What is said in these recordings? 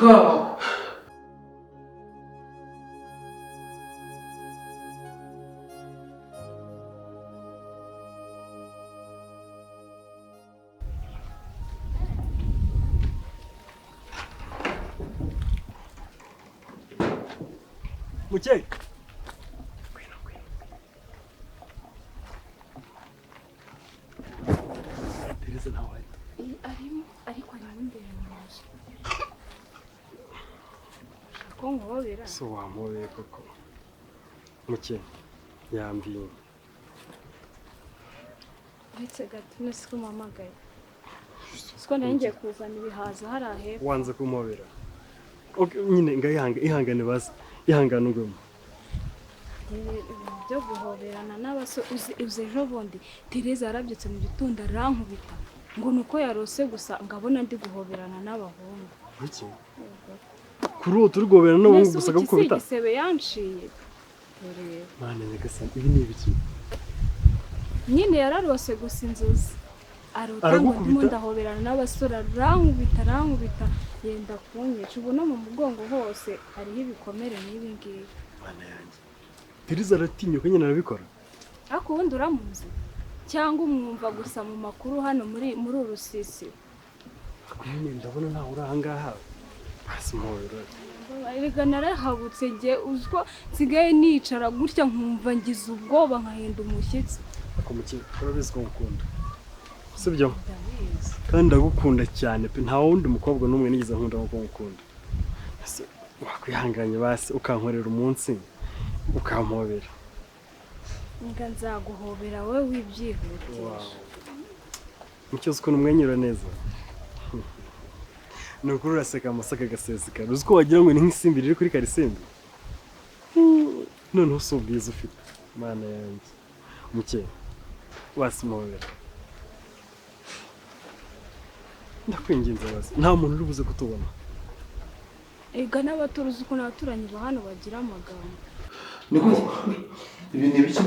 Ngaho. Mukeye. Tereza ntawe ari. Arimo, ariko arimo imbere mu nzu. Ko nkuhobera? So wampobeye koko. Mukeye yambiye. Uretse gato none siko mpamagaye. Siko nari ngiye kuzana ibihaza hariya hepfo. Wanze kumpobera. Okay, nyine ngayihanga, ihangane basi. Ihangane ugwemo. Ibintu byo guhoberana n'abasore, uzi ejo bundi Tereza yarabyutse mu gitondo arankubita ngo ni uko yarose gusa ngabona ndi guhoberana n'abahungu. Iki? Kuri uwo turi guhoberana n'abahungu gusa agakubita? Igisebe yanciye. Dore. Mana nyagasani, ibi ni ibiki? Nyine yararose gusa inzozi. Arota ngo ndimo ndahoberana n'abasore, arankubita arankubita yenda kunyica. Ubu no mu mugongo hose hariho ibikomere n'ibi ngibi. Mana yanjye. Tereza aratinyuka nyine arabikora. Ariko ubundi uramuzi cyangwa umwumva gusa mu makuru hano muri uru rusisiro? Nyine ndabona ntawe uri aha ngaha. Basi mpobera. Erega narahabutse njye, uzwo nsigaye nicara gutya nkumva ngize ubwoba nkahinda umushyitsi. Ariko Mukeye urabizi ko ngukunda. Sibyo? Kandi ndagukunda cyane pe, nta wundi mukobwa n'umwe nigeze nkunda nkuko ngukunda. Ese wakwihanganye basi ukankorera umunsi ukampobera. Nga nzaguhobera wowe wibyihutisha. Mukeye uzi ukuntu umwenyura neza. Ni ukuri uraseka amasaka agasesekara. Uzi ko wagira ngo ni nk'isimbi riri kuri karisimbi. Noneho si ubwiza ufite. Mana yanjye. Mukeye basi mpobera. Ndakwinginze basi, nta muntu uri buze kutubona. Ega n'abaturuzi ukuntu abaturanyi ba hano bagira amagambo. Niko ibi ni ibiki?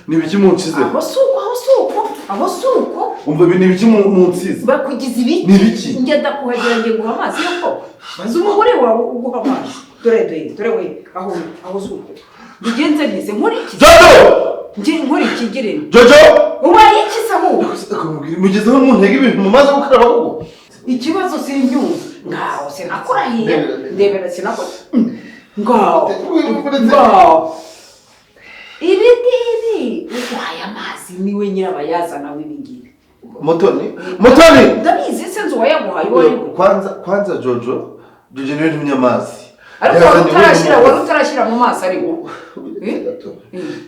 Ni ibiki munsize? Aho suko, aho suko, aho suko. Umva ibi ni ibiki munsize? Bakugize ibiki? Ni ibiki? Njye ndakuhagira ngiye guha amazi yo koga. Baza umugore wawe uguha amazi. Dore dore dore we, aho aho suko. Bigenze ntize nkora iki? Jojo! Nge nkora iki ngire? Jojo! Ubaye iki se ahubwo? Mugezeho muntega ibintu mumaze gukaraba koko? Ikibazo sinyumva. Ngaho sinakurahiye. Ndebera sinakora. Ngaho. Ngaho. Ibi ngibi uguhaye amazi niwe nyirabayazana w'ibi ngibi. Mutoni? Mutoni! Ndabizi se nzi uwayaguhaye uwo ari we. Kwanza Jojo, Jojo niwe ntumye amazi. Ariko wari utarashyira mu maso ariko.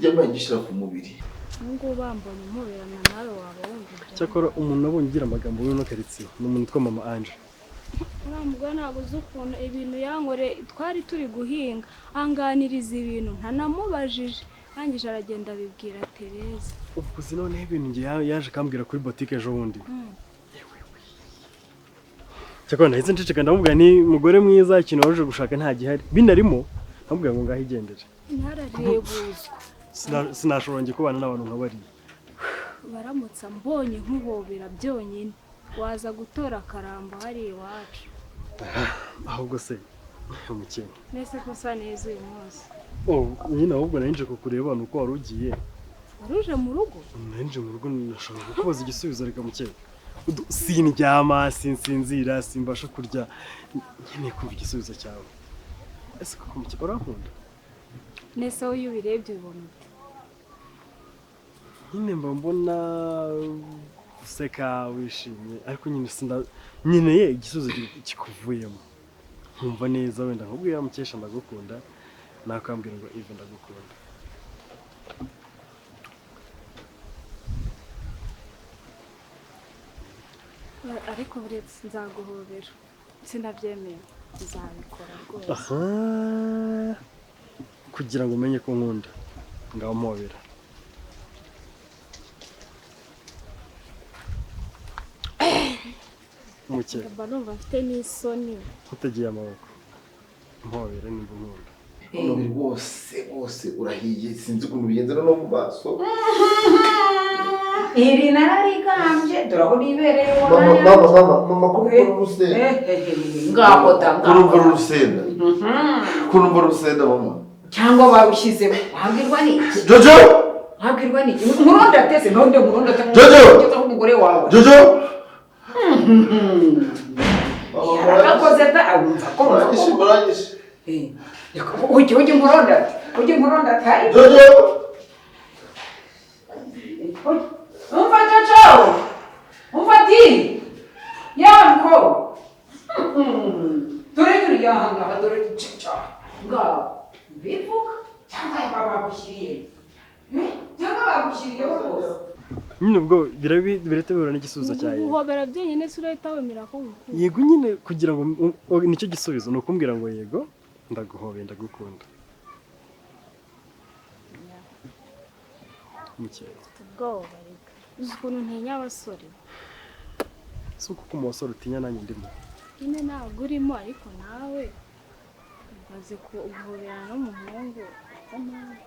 Yamaye ngishyira ku mubiri. Ubungubu bambonye mpoberana nawe waba wumva ibyo. Cyakora umuntu nabonye ugira amagambo muri ino karitsiye ni umuntu witwa Mama Ange. Uriya mugore ntabwo uzi ukuntu ibintu yankore, twari turi guhinga anganiriza ibintu ntanamubajije, arangije aragenda abibwira Tereza. Ubwo uzi noneho ibintu njye yaje akambwira kuri botike ejo bundi. Cyakora nahise nceceka ndamubwira ni mugore mwiza, ikintu waje gushaka nta gihari. Binarimo ndamubwira ngo ngaho igendere. Ntararebuzwa. Sinashobora njye kubana n'abantu nka bariya. Baramutsa mbonye nkuhobera byonyine waza gutora akarambo hariya iwacu. Ahubwo se Mukeye. Nese ko usa neza uyu munsi. Oh, nyine ahubwo nari nje kukureba nuko wari ugiye. Wari uje mu rugo? Nari nje mu rugo nashaka kukubaza igisubizo reka Mukeye. Sindyama, sinsinzira, simbasha kurya. Nkeneye kumva igisubizo cyawe. Ese koko Mukeye urankunda? Nese wowe iyo ubirebye ubibona ute? Nyine mba mbona useka wishimye, ariko nyine nkeneye igisubizo kikuvuyemo. Nkumva neza wenda nkubwira Mukesha ndagukunda, nakambwira ngo Yves ndagukunda. Ariko buretse nzaguhobera. Sinabyemeye, nzabikora rwose. Aha. Kugira ngo umenye ko nkunda, ngaho mpobera. Mukeye. Mba numva mfite n'isoni. Ntutegeye amaboko. Mpobera nimba unkunda. Umubiri wose wose urahiye, sinzi ukuntu bigenze no mu maso. Iri nararigambye, dore aho nibereye. Mama, mama, mama, mama, ko uri urusenda? Ngaho da. Ko urumva Ngaho. urusenda? Ko urumva urusenda, mama? Cyangwa barushyizemo, wabwirwa n'iki? Jojo! Wabwirwa n'iki? Nkuronda atese ntonde, nkuronda atese. Jojo! Ugezeho umugore wawe. Jojo! Yaragakoze da, wumva ko Muranyishe, muranyishe. Ujye nkuronda ati, ujye nkuronda ati hayi. Jojo! Umva Jojo, umva di yanko, dore dore yahangaha, dore cica ngaho bivuga, cyangwa bagushyiriye, cyangwa bagushyiriyeho rwose. Nyine ubwo birahita bihura n'igisubizo cya yego. Guhobera byonyine se urahita wemera ko ngukunda? Yego nyine, kugira ngo nicyo gisubizo ni ukumbwira ngo yego, ndaguhobeye, ndagukunda. Mukeye. Mfite ubwoba reka, uzi ukuntu ntinya abasore. Si uko ku musore utinya, nanjye ndimo. Nyine ntabwo urimo, ariko nawe umaze guhoberana n'umuhungu asa nabi,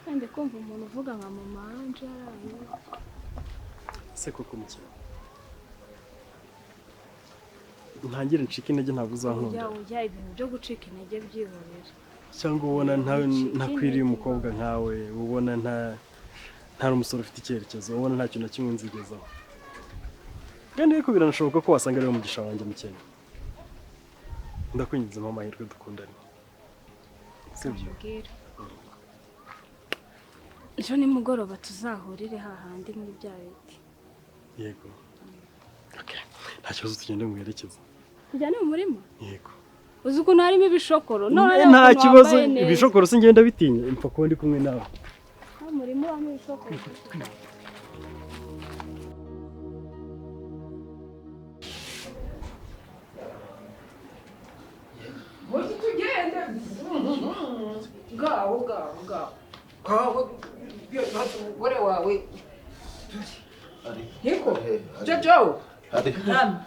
kandi kumva umuntu uvuga nka mama wanje yaraye. Ese koko mukeye, ntangire ncike intege, ntabwo uzankunda? Ujya ujya ibintu byo gucika intege byihorera. Cyangwa ubona ntakwiriye umukobwa nkawe, ubona nta ntari umusore ufite icyerekezo, ubona nta kintu na kimwe nzigezaho? Kandi ariko biranashoboka ko wasanga ariwe mugisha wanjye. Mukene, ndakwinginzemo amahirwe, dukundane, sibyo? Mbwira, ejo nimugoroba tuzahurire hahandi muri bya biti. Yego, okay, nta kibazo, tugende nguherekeze. Tujyane mu murima? Yego. Uzi ukuntu harimo ibishokoro none? Nta ukuntu kibazo. wambaye neza. Ibishokoro si ngenda bitinya, mpfa kuba ndi kumwe nawe. Wa murima ubamo ibishokoro. Ujye tugende, ngaho ngaho ngaho ngaho, maze umugore wawe niko Jojo. Ari.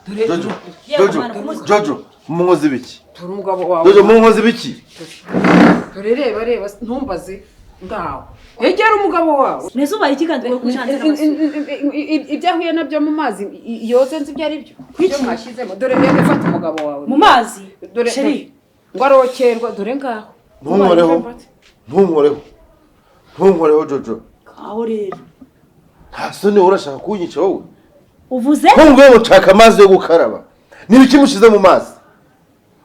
Dore. Jojo, Jojo, Jojo, munkoze ibiki? Dore umugabo wawe. Jojo, munkoze ibiki? Dore, reba reba, ntumbaze, ngaho egera umugabo wawe. Nese ubaye iki kandi uri kushanze n'abasore? Ibyo ahuye nabyo mu mazi yoze, nzi ibyo ari byo, ibyo mwashyizemo. Dore reba, fata umugabo wawe. Mu mazi? Dore. Chéri. Ngo arokerwa, dore ngaho. Ntunkoreho, ntunkoreho, ntunkoreho, Jojo. Aho rero. Nta soni, urashaka kunyica wowe? Uvuze? Ko nguye ngo nshaka amazi yo gukaraba, ni ibiki mushize mu mazi?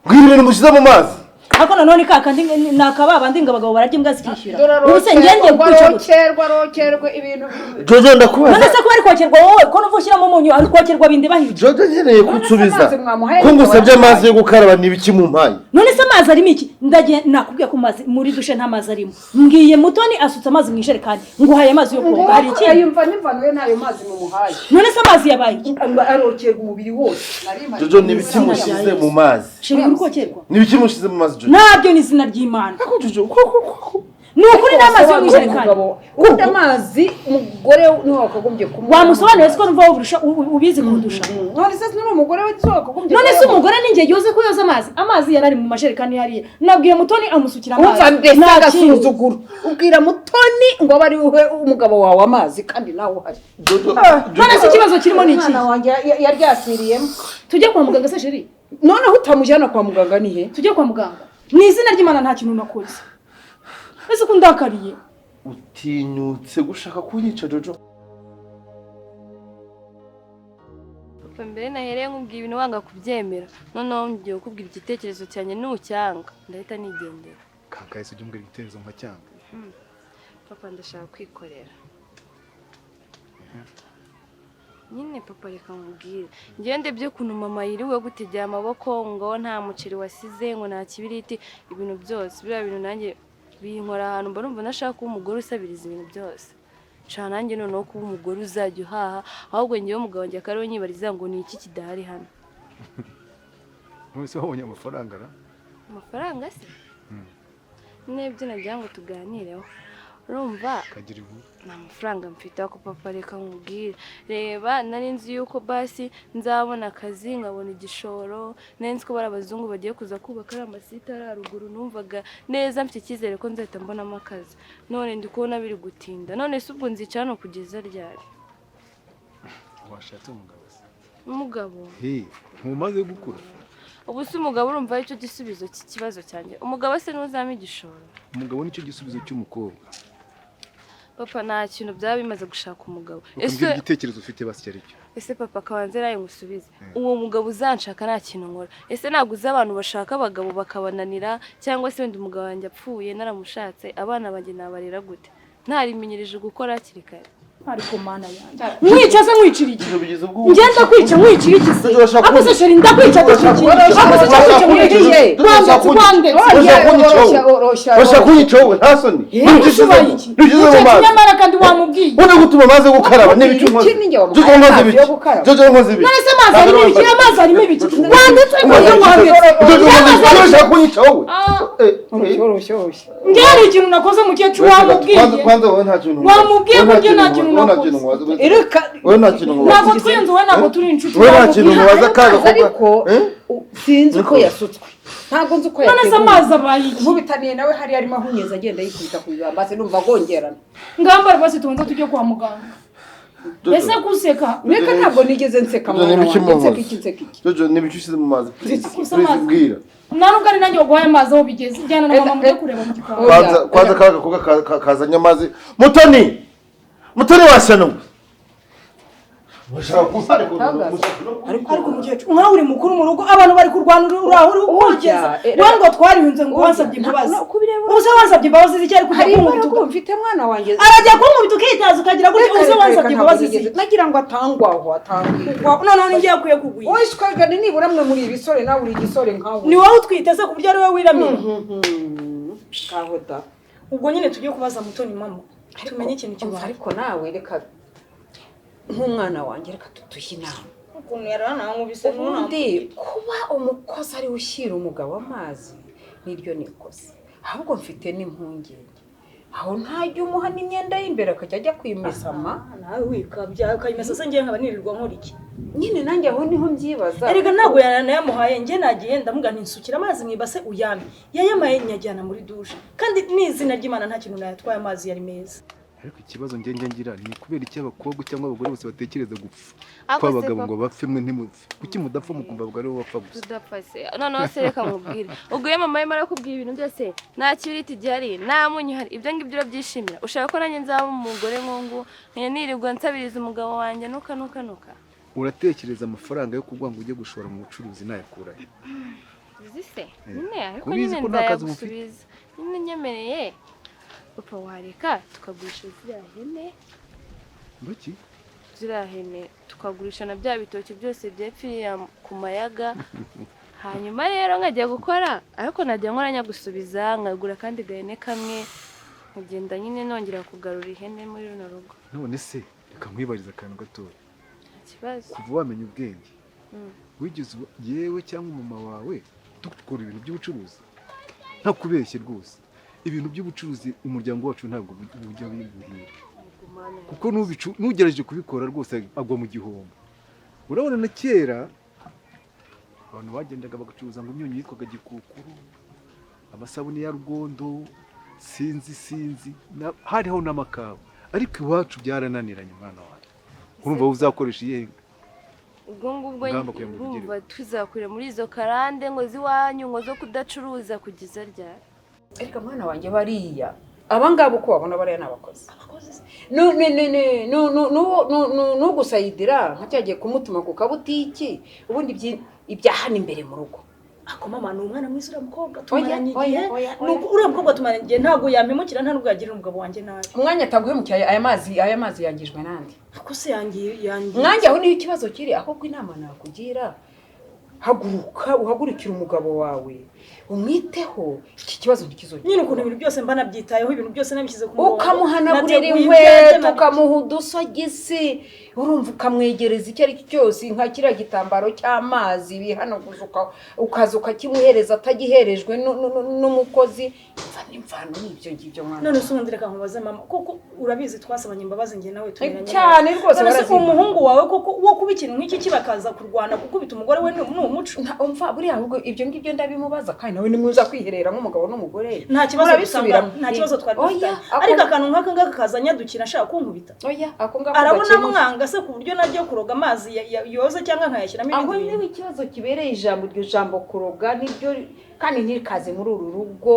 Mbwira ibintu mushize mu mazi. Ariko nanone ka kandi ni akababa ndi ngo abagabo bararya imbwa zikishyura. Dore. Ubu se ngiye ngo kukwica gute? arokerwa, arokerwe ibintu. Jojo, ndakubaza. None se kuba ari kokerwa wowe, ko numva ushyiramo umunyu, ari kokerwa bindi bahirya? Jojo, nkeneye kunsubiza. Amazi mwamuhaye? Ko ngusabye amazi yo gukaraba, ni ibiki mumpaye? None se amazi arimo iki? Ndagiye, nakubwiye ko mazi muri dushe nta mazi arimo. Mbwiye Mutoni asutse amazi mu ijerekani, nguhaye amazi yo koga, hari ikindi? Yumva n'imvano ye n'ayo mazi mumuhaye. None se amazi yabaye iki? Arokerwa umubiri wose. Jojo, ni ibiki mushize mu mazi? Chéri, uri kokerwa. Ni ibiki mushize mu mazi, Jojo? Ntabyo, ni izina ry'Imana. Ako Jojo, ko ko ko Ni ukuri, n'amazi yo mu ijerekani. Ubundi amazi umugore niwe wakagombye kumuha. Wamusobanuriye se ko numva wowe ubizi kundusha? None se ni umugore we wakagombye? None se umugore ni njye yoze ko yoza amazi? Amazi yari ari mu majerekani hariya, nabwiye Mutoni amusukira amazi. Umva mbese. Nta kindi. Agasuzuguro, ubwira Mutoni ngo abe ari we umugabo wawe amazi kandi nawe uhari. Jojo. None se ikibazo kirimo ni iki? Umwana wanjye yaryasiriyemo. Tujye kwa muganga se, chéri? Noneho utamujyana kwa muganga ni he? Tujye kwa muganga, mu izina ry'Imana, nta kintu nakoze. Ese ko ndakariye? Utinyutse gushaka kunyica, Jojo? Papa, mbere nahereye nkubwira ibintu wanga kubyemera, noneho ngiye kukubwira igitekerezo cyanjye, nucyanga ndahita nigendera. Kangahe se ujya umbwira igitekerezo nka cyanga? Papa, ndashaka kwikorera nyine. Papa, reka nkubwire, ngewe ndebye ukuntu mama yiriwe gutegera amaboko ngo nta muceri wasize, ngo nta kibiriti, ibintu byose biriya bintu nanjye binkora ahantu, mba numva nashaka kuba umugore usabiriza ibintu byose. Nshaka nanjye noneho kuba umugore uzajya uhaha, ahubwo ngewe umugabo wanjye akaba ariwe nyibariza ngo ni iki kidahari hano. None se wabonye amafaranga ra? Amafaranga se n'ibyo nagira ngo tuganireho. Urumva, Kagira inkuru. nta mafaranga mfite. Ako papa, reka nkubwire, reba, nari nzi yuko basi nzabona akazi nkabona igishoro. Nari nzi ko bari abazungu bagiye kuza kubaka ari amasite ari haruguru. Numvaga neza mfite icyizere ko nzahita mbonamo akazi, none ndi kubona biri gutinda. None se ubwo nzicara hano kugeza ryari? Washatse umugabo se? Umugabo? He, ntumaze gukura. Ubu se umugabo urumva aricyo gisubizo cy'ikibazo cyanjye? Umugabo se ntuzampa igishoro? Umugabo nicyo gisubizo cy'umukobwa. Papa, nta kintu byaba bimaze gushaka umugabo. Ese Ukambwira igitekerezo ufite basi icyo ari cyo. Ese papa, kabanze nawe ngusubize, uwo mugabo uzanshaka nta kintu nkora, ese ntabwo uzi abantu bashaka abagabo bakabananira? Cyangwa se wenda umugabo wanjye apfuye naramushatse, abana banjye nabarera gute ntarimenyereje gukora hakiri kare? Ariko Mana yanjye, mwica se mwicira iki? Ibyo bigize ubwo. Ngenda kwica mwicira iki se? Jojo, urashaka Ako se chéri, ndakwica gutya iki? Ako se ndakwica mwicira iki? Wandetse, wandetse. Urashaka kunyica wowe? Urashaka kunyica wowe? Nta soni? Ubaye iki? Ntushyize mu Mukecuru, mazi. nyamara kandi wamubwiye. Ubundi gutuma amazi yo gukaraba n'ibiki unkoze? Iki ni njye wamuhaye Jojo, nkoze amazi ibiki? yo gukaraba. Jojo, nkoze ibiki? None se amazi arimo ibiki? Amazi arimo ibiki? Wandetse, ariko Jojo, wandetse. Jojo, nkoze ibiki? Urashaka kunyica wowe? Oroshya, oroshya, oroshya. Njye hari ikintu nakoze, mukecuru? Wamubwiye. Kwanza wowe nta kintu nkubaza. Wamubwiye Wowe ko njye nta kintu wowe nta nakoze. kintu nkubaza. Reka. Wowe nta kintu nkubaza. Ntabwo twiyunze, wowe ntabwo turi inshuti. Wowe nta kintu Wamubwiye. nkubaza kaga. Ariko Eh? sinzi uko yasutswe, ntabwo nzi uko None se yateguwe. amazi abaye iki? Nkubitaniye nawe hariya arimo ahunyeza, agenda yikubita ku bibambasi, numva agongerana. Ngamba rwose tubanza tujye kwa muganga. Jojo. Ese guseka? Reka, ntabwo nigeze nseka. Jojo, Mwana n'ibiki wanjye, mu nseka nkozi? iki? Nseka iki? Jojo, n'ibiki ushyize mu mazi? Please, Gusa please, amazi. mbwira. Nta nubwo ari nanjye waguhaye amazi. Aho bigeze, jyana na mama mujye kureba mu gikari. Oya, Kwanza kwanza oya. kaga gakobwa kazanye amazi. Mutoni, Mutoni, washanuwe. Mushaka Tangaza. Ariko umukecuru, nkawe uri mukuru mu rugo, abantu bari kurwana, uri aho uri kugeza eh, wowe ngo twariyunze, ngo wansabye imbabazi. No, kubireba. Ubu se wansabye imbabazi z'iki? Ari kujya Hari kunkubita imbaraga mfite, mwana wanjye. Arajya kunkubita ukitaza ukagira gutya. Reka, Ubu se reka, wansabye reka, imbabazi ntabwo nigeze. z'iki? Nagira ngo atangwaho atangwe. Noneho ni njye akwiye kugwira. Wowe shwagane, nibura mwe muri ibisore, nawe uri igisore nkawe. Ni wowe utwite se ku buryo ari wowe wiramira? Kaho da. Ubwo nyine tujye kubaza Mutoni mama, tumenye ikintu kibaye. Ariko nawe reka, nk'umwana wanjye, reka tutuhe inama. Ukuntu yaranankubise. Ubundi kuba umukozi ariwe ushyira umugabo amazi niryo ni ikosa. Ahubwo mfite n'impungenge, aho ntajya umuha n'imyenda y'imbere akajya ajya kwimesama. Nawe wikabya, ukayimesa se ngiye nkaba nirirwa nkora iki? Nyine nanjye aho niho mbyibaza. Erega ntabwo yanayamuhaye. Njye nagiye ndamubwira nti nsukira amazi mu ibase uyame, yayamaye nyajyana muri dushe, kandi n'izina ry'Imana nta kintu nayatwaye, amazi yari meza. Ariko ikibazo njye njya ngira ni kubera iki abakobwa cyangwa abagore bose batekereza gupfa Ariko ko se abagabo papa- ngo bapfe mwe ntimupfe? Kuki mudapfa mukumva abagore bo bapfa gusa? Tudapfa se? Noneho se reka nkubwire, ubwo iyo mama arimo arakubwira ibintu byose, nta kibiriti gihari, nta munyu uhari, ibyo ngibyo urabyishimira? Ushaka ko nanjye nzaba umugore nk'ungu nkajya nirirwa nsabiriza umugabo wanjye nuka nuka nuka? Uratekereza amafaranga yo kuguha ngo ujye gushora mu bucuruzi nayakurahe? Uzi se nyine, ariko Kubizi nyine ko nta kazi mufite. nzayagusubiza nyine nyemereye. Papa, wareka tukagurisha ziriya hene. Baki? Ziriya hene tukagurisha na bya bitoki byose byepfiriye ku mayaga, hanyuma rero nkajya gukora, ariko najya nkora nyagusubiza, nkagura akandi gahene kamwe, nkagenda nyine nongera kugarura ihene muri runo rugo. None se reka nkwibarize akantu gatoya. Nta kibazo. Kuva wamenya ubwenge, wigeze yewe cyangwa mama wawe dukora ibintu by'ubucuruzi? Ntakubeshye rwose, ibintu by'ubucuruzi umuryango wacu ntabwo bujya buhira, kuko n'ugerageje kubikora rwose agwa mu gihombo. Urabona na kera abantu bagendaga bagacuruza ngo imyunyu yitwaga gikukuru, amasabune ya rugondo, sinzi sinzi, hariho n'amakawa, ariko iwacu byarananiranye. Mwana wanjye, urumva wowe uzakoresha iyihe Ubwo ngubwo ngamba kugira ngo urumva tuzakurira muri izo karande ngo z'iwanyu, ngo zo kudacuruza, kugeza ryari? Ariko mwana wanjye, bariya abangaba uko babona, bariya ni abakozi. Nugusayidira nka cyagiye kumutuma ku kabutiki, ubundi ibya hano imbere mu rugo. Ako mama, ni umwana mwiza uriya mukobwa. Oya, Tumaranye oya, igihe. oya, oya. Uriya mukobwa tumaranye igihe, ntabwo yampemukira, nta nubwo yagirira umugabo wanjye nabi. Umwanya ataguhemukiye, aya mazi yangijwe nande? Ako se yangiye yangiye? Mwanjye, aho niho ikibazo kiri. Ahubwo inama nakugira, Haguruka uhagurukire umugabo wawe, umwiteho, iki kibazo ntikizongere. Nyine ukuntu ibintu byose mba nabyitayeho, ibintu byose nabishyize ku murongo, ukamuhanagurira nateguye inkweto, ibyanjye, ukamuha udusogisi, urumva, ukamwegereza icyo ari cyo cyose, nka kiriya gitambaro cy'amazi bihanaguza, ukaza ukakimuhereza atagiherejwe n'umukozi. Imva n'imvano ni ibyo ngibyo, mwana. None se ubundi reka nkubaze, mama, kuko urabizi twasabanye imbabazi njye nawe tumeranye Cyane neza. rwose, None se barazimpa. umuhungu wawe koko wo kuba ikintu nk'iki kibakaza kurwana gukubita umugore we ni umuco? Umva, buriya ahubwo ibyo ngibyo ndabimubaza, kandi nawe nimwiza kwiherera nk'umugabo n'umugore. Nta kibazo Murabisubiramo. dusanga, nta kibazo twari Oya, dufitanye, ariko akantu nk'aka ngaka kazanyadukira ashaka kunkubita. Oya, ako ngako Arabona gakemura. mwanga se ku buryo najya kuroga amazi yoza cyangwa nkayashyiramo Aho ibindi niba bintu? ikibazo kibereye ijambo, iryo jambo kuroga niryo, kandi ntirikaze muri uru rugo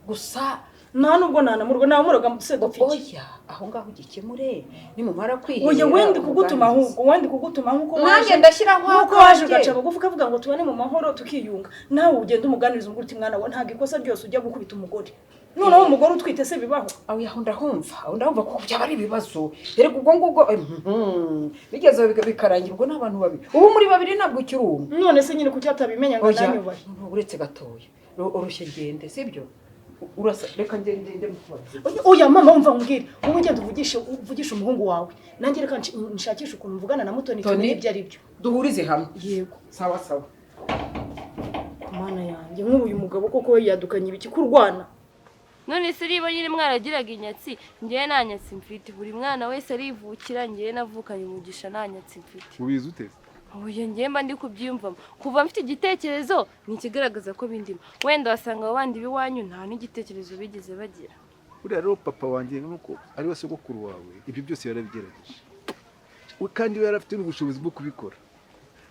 gusa. Nta nubwo nanamuroga, namuroga se dupfa iki? Oya, aho ngaho ugikemure nimumara kwiherera. Oya, wenda kugutuma, umuganirize. ahubwo wenda kugutuma nkuko Nanjye ndashyiraho nkuko waje akanjye. ugaca bugufi ukavuga ngo tubane mu mahoro tukiyunga, nawe ugenda umuganiriza umugore uti: "Mwana we, ntabwo ikosa ryose ujya gukubita umugore." Noneho umugore utwite se bibaho? Aho aho ndahumva, aho ndahumva kuko byaba ari ibibazo. Erega ubwo ngubwo bigeze bikarangira, ubwo ni abantu babiri, ubu muri babiri ntabwo ukiri umwe. None se nyine kuki atabimenya ngo Oya, nanyubahe? uretse gatoya, urushye ngende, sibyo? Urasa, reka ngende ngende mukubaze. Oya mama, wumva nkubwire, wowe ugenda uvugishe umuhungu wawe, nanjye reka nshakishe ukuntu mvugana na Mutoni. Toni? Tumenye ibyo ari byo. Duhurize hamwe. Yego. Sawa sawa. Ku Mana yanjye, nk'ubu uyu mugabo koko we yadukanye ibiki kurwana? None se niba nyine mwaragiraga inyatsi, ngewe nta nyatsi mfite. Buri mwana wese arivukira, ngewe navukanye umugisha, nta nyatsi mfite. Ubizi ute? Ubu ngewe mba ndi kubyiyumvamo kuva mfite igitekerezo, ni ikigaragaza ko bindimo. Wenda wasanga abo bandi b'iwanyu nta n'igitekerezo bigeze bagira. Buriya rero papa wanjye, nuko ari we sogokuru wawe, ibyo byose yarabigerageje we, kandi we yari afite n'ubushobozi bwo kubikora.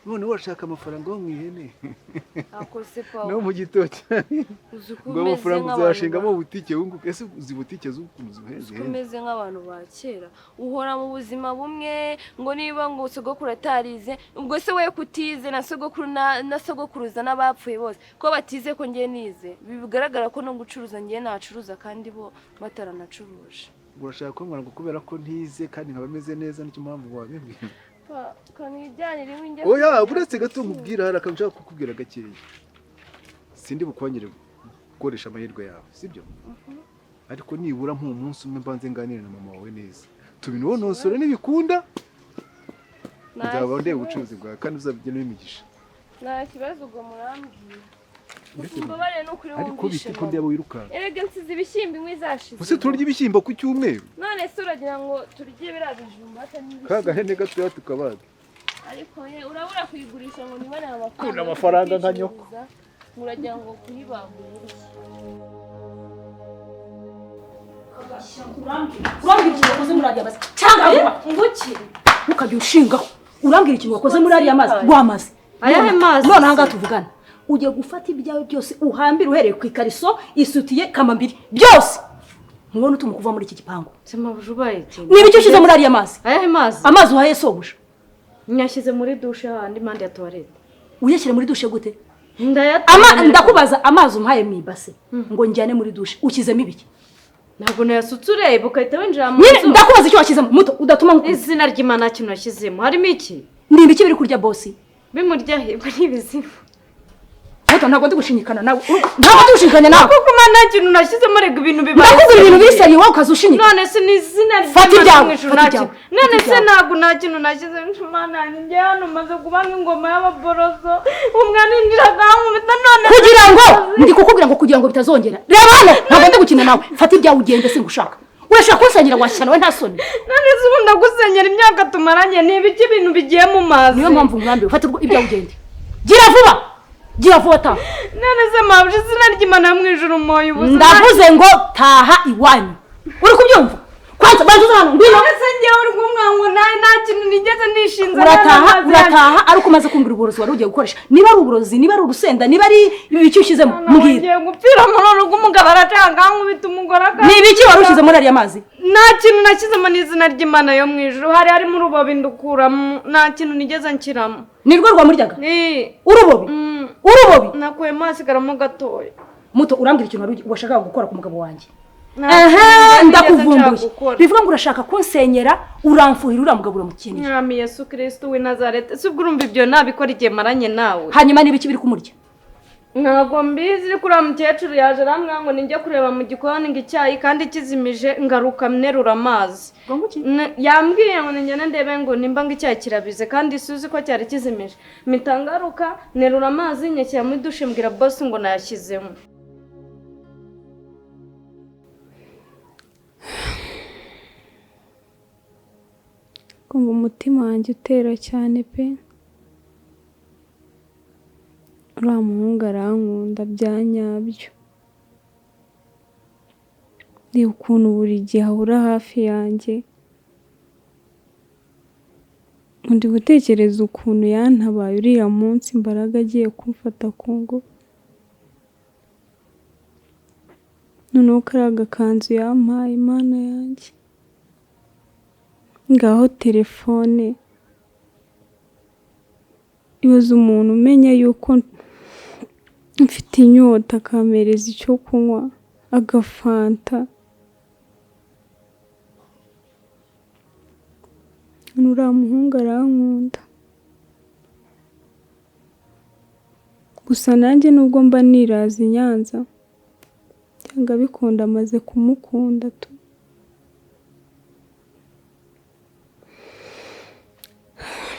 None urashaka amafaranga yo mu ihene Ako se Paul, no mu gitoki, uzi ko ngo umeze amafaranga nk'abantu uzayashingamo butike wunguke. Ese uzi butike z'ukuntu uzi zihenze? ko umeze nk'abantu ba kera, uhora mu buzima bumwe, ngo niba ngo sogokuru atarize, ubwo se we kutize na sogokuru na sogokuruza n'abapfuye bose ko batize, ko ngiye nize, bigaragara ko no gucuruza ngiye nacuruza kandi bo bataranacuruje. Urashaka kumbwira ngo kubera ko ntize kandi nkaba meze neza, nicyo mpamvu wabimbwira? Kanijyanire iwe. Oya, uretse gato nkubwira, hari akantu nshaka kukubwira gakeya. Sindi bukwangire gukoresha amahirwe yawe, sibyo? Ariko nibura nk'umunsi umwe mbanze nganire na mama wawe neza, tubinonosore, nibikunda nzaba ndeba ubucuruzi bwawe kandi uzabigenamo imigisha. Nta kibazo, ubwo murambwira. Uretse Mbabarire n'ukuri. Ariko Wumvishe bite ko mama. ndeba wirukanka? Erega nsize ibishyimbo, inkwi zashize. Ese turya ibishyimbo ku cyumweru? None se uragira ngo turye biriya bijumba atari Ka ibishyimbo? gahene gatoya tukabaga. Ariko ye, urabura kuyigurisha ngo nibone amafaranga Kunda yo amafaranga nka nyoko. kwicuruza, uragira ngo kuyibagura iki? Urambwira ikintu wakoze muri ariya mazi cyangwa vuba? Nguki? Ntukajya ushingaho. Urambwira ikintu wakoze muri ariya mazi wamaze. Ayahe mazi None se? ahangaha tuvugana ugiye gufata ibyawe byose uhambire, uhereye ku ikariso, isutiye, kamambiri, byose, ntubone utuma kuva muri iki gipangu. Semabuja, ubaye iki? Niba icyo ushyize muri ariya mazi. Ayahe mazi? Amazi uhaye sobuja. Nyashyize muri dushe handi impande ya toilette. Uyashyire muri dushe gute? Ndayatanga. Ndakubaza, amazi umuhaye mu ibase ngo njyane muri dushe, ushyizemo ibiki? Ntabwo nayasutse, ureba ugahita winjira mu Nyine nzu. ndakubaza icyo washyizemo, muto udatuma nkukubita. Izina ry'Imana, nta kintu nashyizemo. Harimo iki? Ni ibiki biri kurya bosi? Bimurya hebwa n'ibizimu. Muto, ntabwo ndi gushinyikana nawe, ntabwo ndi gushinyikana nawe. Kuko mana, nta kintu nashyizemo, rega ibintu bibaye. Ndakubwira ibintu biseriye, wowe ukaza ushinyika. None se ni izina Fata ry'Imana ibyawe, mu ijuru, fata nta ibyawe, kintu. None fata se ibyawe. ntabwo nta kintu nashyizemo. Mana, njye hano maze kuba nk'ingoma y'ababoroso, umwana yinjira akankubita, none Kugira ngo ndi kukubwira ngo kugira ngo bitazongera, reba hano, ntabwo ndi gukina nawe. Fata ibyawe ugende, singushaka. Urashaka kunsenyera, washyana we, nta soni? None se ubu ndagusenyera imyaka tumaranye? Ni ibiki ibintu bigiye mu mazi? Niyo mpamvu nkurambiwe. Fata ibyawe ugende, gira vuba, gira vuba, taha. None se mabuja, izina ry'Imana mu ijuru, moyo ubusa. Ndavuze ngo taha iwanyu, uri kubyumva? Kwanza banza uze hano, ngwino. None se njyewe uri kumwango nawe, nta kintu nigeze nishinze. Urataha, urataha ariko umaze kumbwira uburozi wari ugiye gukoresha, niba ari uburozi, niba ari urusenda, niba ari ibiki ushyizemo, mbwira. Ngiye gupfira muri uru rugo, umugabo aracanga nkubita, umugore akanga. Ni ibiki wari ushyize muri ariya mazi? Nta kintu nashyizemo n'izina ry'Imana yo mu ijuru. Hari harimo urubobi ndukuramo, nta kintu nigeze nshyiramo. Ni rwo rwamuryaga? Ni Urubobi? Mm. Urubobi? Nakuyemo hasigaramo gatoya. Muto, urambwira ikintu wari washakaga gukora ku mugabo wanjye. Ehe, Nta ndakuvumbuye. kintu nigeze nshaka gukora. Bivuga ngo urashaka kunsenyera, uramfuhira, uriya mugabo uramukeneye. Mwami Yesu Kristo w'i Nazareti, si ubwo urumva ibyo nabikora igihe maranye nawe? Hanyuma n'ibiki biri kumurya? Ntabwo mbizi, ariko uriya mukecuru yaje arambwira ngo ninjye kureba mu gikoni ngo icyayi kandi kizimije, ngaruka nterura amazi. Yambwiye ngo ningende ndebe ngo nimba ngo icyayi kirabize, kandi suzi ko cyari kizimije. Mpita ngaruka nterura amazi nyashyira muri dushe, mbwira bosi ngo nayashyizemo. Kumva umutima wanjye utera cyane pe. Uriya muhungu arankunda bya nyabyo. Reba ukuntu buri gihe ahora hafi yanjye. Ndi gutekereza ukuntu yantabaye uriya munsi Mbaraga agiye kumfata ku ngufu. Noneho kariya gakanzu yampaye, Mana yanjye. Ngaho telefone. Ibaze umuntu umenya yuko mfite inyota akampereza icyo kunywa, agafanta. Uriya muhungu arankunda. Gusa nanjye nubwo mba niraza i Nyanza, byanga bikunda amaze kumukunda tu.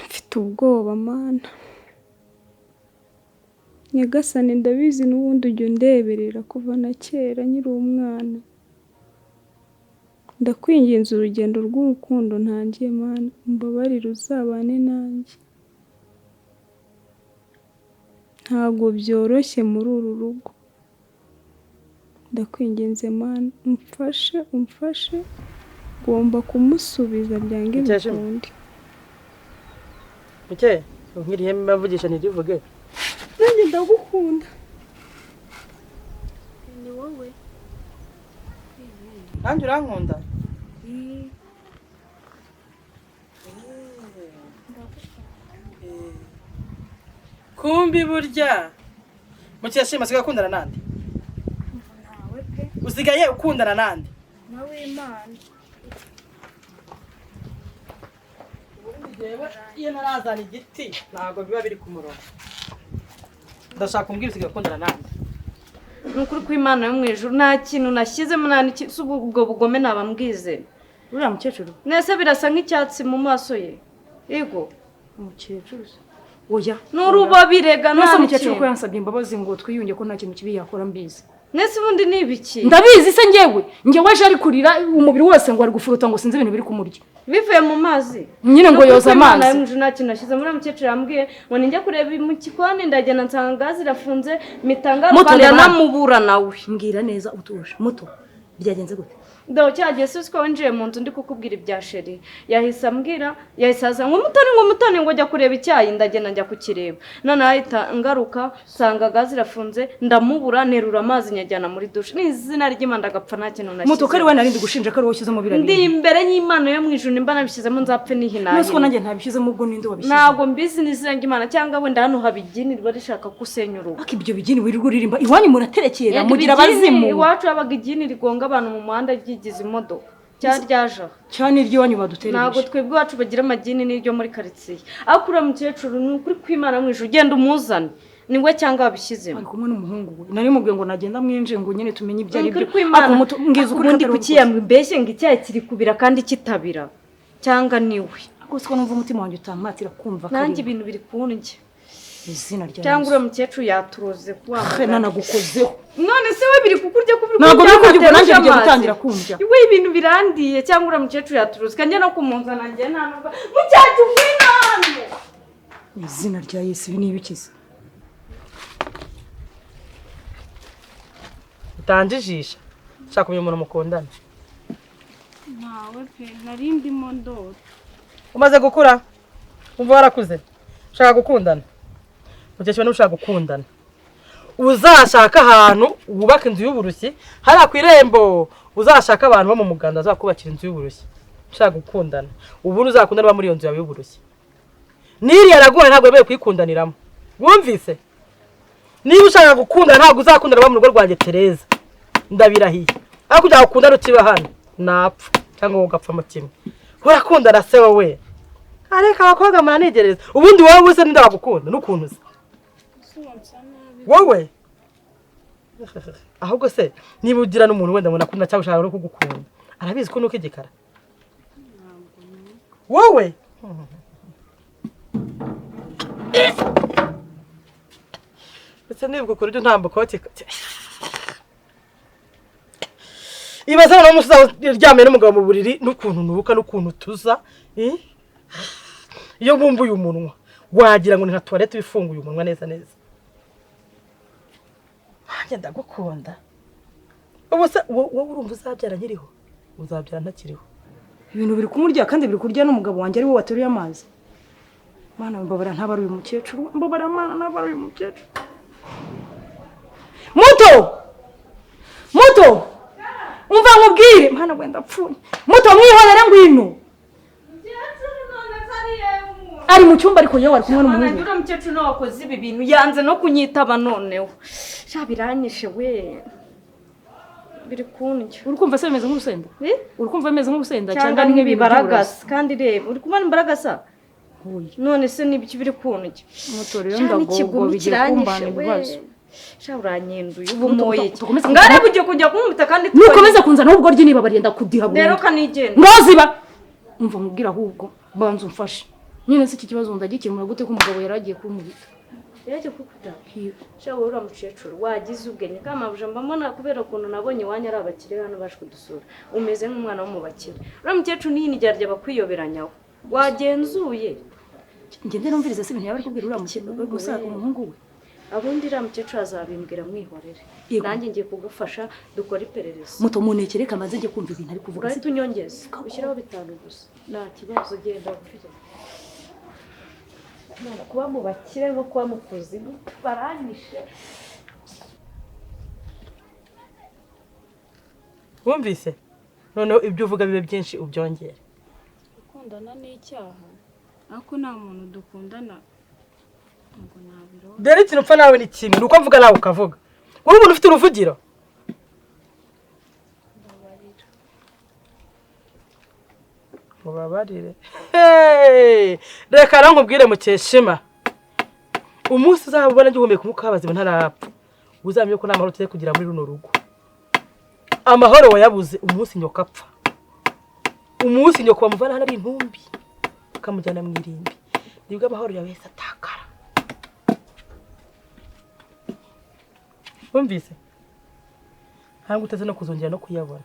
Mfite ubwoba Mana. Nyagasani, ndabizi n'ubundi ujya undeberera kuva na kera nkiri umwana. Ndakwinginze urugendo rw'urukundo ntangiye Mana, umbabarire uzabane nanjye. Ntabwo byoroshye muri uru rugo. Ndakwinginze Mana, umfashe, umfashe, ngomba kumusubiza byange bikunde. Muke, nkiriye mbavugisha ntirivuge. Nanjye ndagukunda. Ni wowe. Nanjye urankunda? Kumbi burya Mukeshima asigaye akundana nande? Usigaye ukundana nande? Nawe Imana. Iyo narazana igiti ntabwo biba biri ku murongo. Ndashaka umbwira usigaye ukundana nande? Ni ukuri kw'Imana yo mu ijuru nta kintu nashyizemo, nta n'ikintu, ubwo bugome nabambwize. Uriya mukecuru nese birasa nk'icyatsi mu maso ye. Yego umukecuru se. Oya, n'urubabirega nta nta mukecuru ko n'ikintu. yansabye imbabazi ngo twiyunge ko nta kintu kibi yakora, mbizi. Nese ubundi ni ibiki? Ndabizi se njyewe. Njyewe aje ari kurira umubiri wose ngo ari gufuruta ngo sinzi ibintu biri kumurya. Bivuye mu mazi. Nyine ngo yoza amazi. Nawe muje nta kintu nashyizemo. Uriya mukecuru yambwiye ngo ninjye kureba mu gikoni, ndagenda nsanga gaze irafunze, mpita ngaruka ndanamubura nawe. Mbwira neza utuje. Muto, byagenze gute? Ndo cyagiye si ko winjiye mu nzu ndi kukubwira ibya sheri. Yahise ambwira, yahise aza ngo mutoni, ngo mutoni, ngo jya kureba icyayi, ndagenda njya kukireba. None ahita ngaruka nsanga gaze irafunze, ndamubura, nterura amazi nyajyana muri dushe. Ni izina ry'Imana ndagapfa nta kintu nashyizemo. Muto, kari we narindi gushinja ko ari wowe ushyizemo biriya Ndi bintu. imbere y'Imana yo mu ijuru, nimba nabishyizemo nzapfe nihinaye. None ko nanjye ntabishyizemo, ubwo ninde wabishyize? Ntabwo mbizi, ni izina ry'Imana cyangwa wenda hano habigini riba rishaka gusenya urugo. Ariko ibyo bigini wirirwa uririmba iwanyu muraterekera, Yego, mugira ibigini, abazimu. Iwacu habaga igini rigonga abantu mu muhanda ryigize imodoka cyangwa ryaje aho. Cyane iryo iwanyu baduterereje. Ntabwo twebwe iwacu bagira amagini n'iryo muri karitsiye. Ariko uriya mukecuru ni ukuri kw'Imana mu ijuru, ugenda umuzane ni we cyangwa wabishyizemo. Ari kumwe n'umuhungu we. Nari mubwiye ngo nagenda mwinjiye ngo nyine tumenye ibyo ari Ni ukuri byo. kw'Imana. Ariko muto, mbwiza ukuri Ubundi ko atari kuki yambeshye ngo icyayi kiri kubira kandi kitabira, cyangwa ni we? Ariko siko numva umutima wanjye utampatira kumva ko ari Nanjye we. ibintu biri kundya. Izina rya Cyangwa Yesu. uriya mukecuru yaturoze wa He, nanagukozeho. None se we biri kukurya ko biri Ntabwo biri kurya, ubwo nanjye ateruje bigiye amazi. gutangira kundya. We ibintu birandiye, cyangwa uriya mukecuru yaturoze. Kanjye no kumunzana njye nta nubwo. Mukecuru ngwino hano. Izina rya Yesu, ibi ni ibikiza. Utanjijisha. Shaka kumenya umuntu mukundana. Ntawe pe, nari ndimo ndota. Umaze gukura, umva warakuze, ushaka gukundana. Mukecuru niba ushaka gukundana, uzashaka ahantu wubaka inzu y'uburushyi hariya ku irembo, uzashaka abantu bo mu muganda bazakubakira inzu y'uburushyi. Ushaka gukundana, ubundi uzakundana uba muri iyo nzu yawe y'uburushyi. N'iriya raguha ntabwo wemerewe kuyikundaniramo. Wumvise? Niba ushaka gukundana ntabwo uzakundana uba mu rugo rwanjye Tereza. Ndabirahiye. Ariko kugira ngo ukundane ukiba hano napfa cyangwa wowe ugapfa mutima. Urakundana se wowe? Areka abakobwa muranigereza. Ubundi wowe uze ninde wagukunda n'ukuntu uza? Wowe? Ahubwo se niba ugira n'umuntu wenda ngo nakunda cyangwa ushaka no kugukunda, arabizi ko nuko igikara. Wowe? Ndetse nibuka ukora ibyo ntambuka ibaze noneho umusaza uryamye n'umugabo mu buriri n'ukuntu nubuka n'ukuntu tuza, iyo bumbuye umunwa wagira ngo ni nka toilette ifunguye umunwa neza neza. Nanjye ndagukunda. Ubu se wowe urumva uzabyara nkiriho? Uzabyara ntakiriho. Ibintu biri kumurya kandi biri kurya n'umugabo wanjye ari we wateruye amazi. Mana mbabara ntabara uyu mukecuru, mbabara mana ntabara uyu mukecuru. Muto! Muto! Umva nkubwire, mana wenda apfuye. Muto mwihorere ngwino. Ari mu cyumba ariko yewe ari kumwe n'umuhungu. Uriya mukecuru nawe wakoze ibi bintu yanze no kunyitaba noneho. Sha biranyishe we. Biri kundya. Uri kumva se bimeze nk'urusenda? Uri kumva bimeze nk'urusenda cyangwa ni nk'ibibaragasa? Kandi reba, uri kubona imbaragasa? None se nibiki biri kundya? Muto rero ndagogo bigiye kumbana ibibazo. Sha uranyenduye ubu moye. Ngare bugiye kujya kumubita kandi nukomeza kunzana ahubwo rye niba barenda kudiha burundu. Rero kanigenda. Ngoziba. Umva nkubwira ahubwo banza umfashe. Nyine se iki kibazo ndagikemura gute ko umugabo yaragiye kunkubita? Yaragiye kukubita? Sha wowe uriya mukecuru wagize ubwenge kamabuja mbamona kubera ukuntu nabonye iwanyu ari abakire hano baje kudusura. Umeze nk'umwana wo mu bakire. Uriya mukecuru ni indyarya bakwiyoberanyaho. Wagenzuye. Ngende numvirize se ibintu yaba ari kubwira uriya mukecuru gusa umuhungu we. Abundi uriya mukecuru azabimbwira mwihorere. Nanjye ngiye kugufasha dukora iperereza. Muto munekere kamanze ngiye kumva ibintu ari kuvuga. Urahita unyongeze. Ushyiraho 5 gusa. Nta kibazo genda ufite. Kuba mu bakire no kuba mu kuzimu baranyishe. Wumvise? Noneho ibyo uvuga bibe byinshi ubyongere. Gukundana ni icyaha ariko nta muntu dukundana ngo nabiro. Dore ikintu upfa nawe ni kimwe, nuko mvuga nawe ukavuga. Uri umuntu ufite uruvugiro. Mubabarire. Hey! Reka rankubwire Mukeshima. Umunsi uzabona ngihumeka umwuka w'abazima ntarapfa. Uzamenye ko nta mahoro tugiye kugira muri runo rugo. Amahoro wayabuze umunsi nyoka apfa. Umunsi nyoka bamuvana hano ari intumbi bakamujyana mu irimbi. Nibwo amahoro yawe yahise atakara. Wumvise? Ntabwo uteze no kuzongera no kuyabona.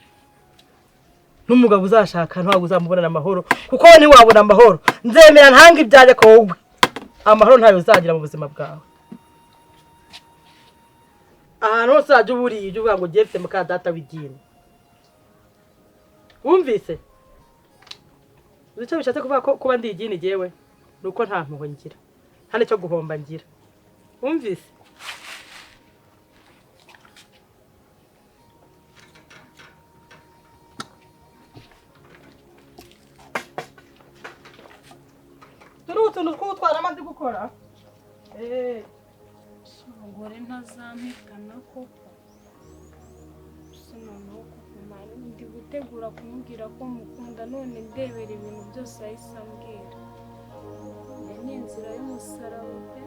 N'umugabo uzashaka ntabwo uzamubonana amahoro kuko wowe ntiwabona amahoro. Nzemera ntanga ibyanjye ko wowe amahoro ntayo uzagira mu buzima bwawe. Ahantu hose uzajya uba uriye ujye uvuga ngo ugiye mfite muka data w'idini. Wumvise? Uzi icyo bishatse kuvuga ko kuba ndi idini jyewe ni uko nta mpuhwe ngira, nta n'icyo guhomba ngira. Wumvise? Utuntu tw'utwara amazi gukora. Umugore ntazampitana koko. Noneho kuko ndi gutegura kumubwira ko mukunda none ndebera ibintu byose ahise ambwira. Iyi ni inzira y'umusaraba pe.